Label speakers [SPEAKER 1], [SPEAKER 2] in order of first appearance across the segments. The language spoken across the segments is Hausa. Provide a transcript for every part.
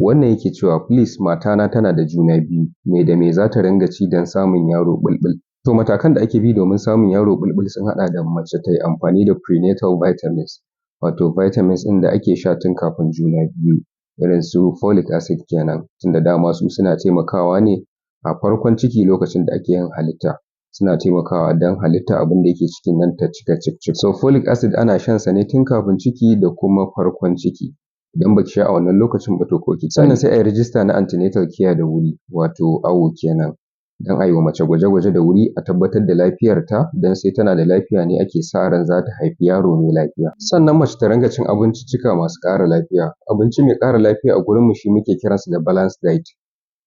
[SPEAKER 1] Wannan yake cewa, "Please, matana tana da juna biyu, me da me za ta ringa ci don samun yaro ɓulɓul?" To, matakan da ake bi domin samun yaro ɓulɓul sun haɗa da mace ta yi amfani da prenatal vitamins, wato vitamins ɗin da ake sha tun kafin juna biyu, irin su folic acid kenan, tunda dama su suna taimakawa ne a farkon ciki lokacin da ake yin halitta, suna taimakawa don halittar abin da yake cikin nan ta cika cif-cif. So folic acid ana shan sa ne tun kafin ciki da kuma farkon ciki. Idan baki sha a wannan lokacin ba, to ko ki. Sannan sai a yi rijista na antenatal care da wuri, wato awo kenan, don a yi wa mace gwaje-gwaje da wuri a tabbatar da lafiyarta, don sai tana da lafiya ne ake sa ran za ta haifi yaro mai lafiya. Sannan mace ta ringa cin abinciccika masu ƙara lafiya. Abinci mai ƙara lafiya a gurinmu shi muke kiransa da balanced diet.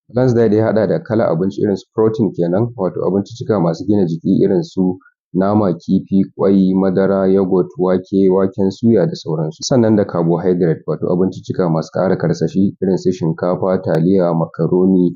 [SPEAKER 1] Balanced diet ya haɗa da kalar abinci irin su protein kenan, wato abinciccika masu gina jiki irin su nama, kifi, ƙwai, madara, yoghurt, wake, waken suya da sauransu. Sannan da carbohydrate, wato abinciccika masu ƙara karsashi irin su shinkafa, taliya, macaroni,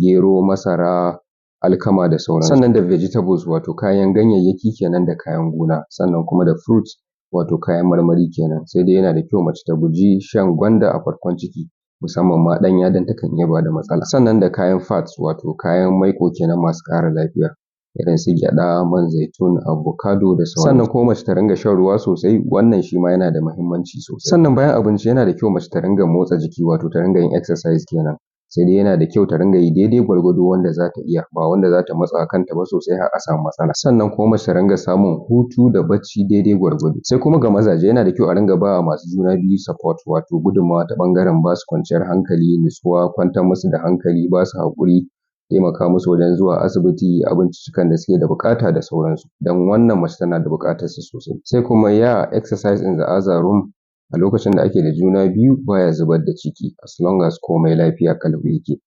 [SPEAKER 1] gero, masara, alkama da sauransu. Sannan da vegetables, wato kayan ganyayyaki kenan da kayan gona, sannan kuma da fruits, wato kayan marmari kenan. Sai dai yana da kyau mace ta guji shan gwanda a farkon ciki, musamman ma ɗanya, don takan iya bada matsala. Sannan da kayan fats, wato kayan maiƙo kenan masu ƙara lafiya, irin su gyaɗa, man zaitun, avocado da sauransu. Sannan kuma mace ta ringa shan ruwa sosai, wannan shi ma yana da muhimmanci sosai. Sannan bayan abinci, yana da kyau mace ta ringa motsa jiki, wato ta ringa yin exercise kenan. Sai dai yana da kyau ta ringa yi daidai gwargwado wanda za ta iya, ba wanda za ta matsa kanta ba sosai har a samu matsala. Sannan kuma mace ta ringa samun hutu da bacci daidai gwargwado. Sai kuma ga mazaje, yana da kyau a ringa ba wa masu juna biyu support, wato gudunmawa ta ɓangaren ba su kwanciyar hankali, nutsuwa, kwantar musu da hankali, ba su haƙuri, taimaka musu wajen zuwa asibiti, abinciccikan da suke da buƙata da sauransu. Don wannan mace tana da buƙatarsa sosai. Sai kuma exercise in the other room a lokacin da ake da juna biyu baya zubar da ciki, as long as komai lafiya ƙalau yake.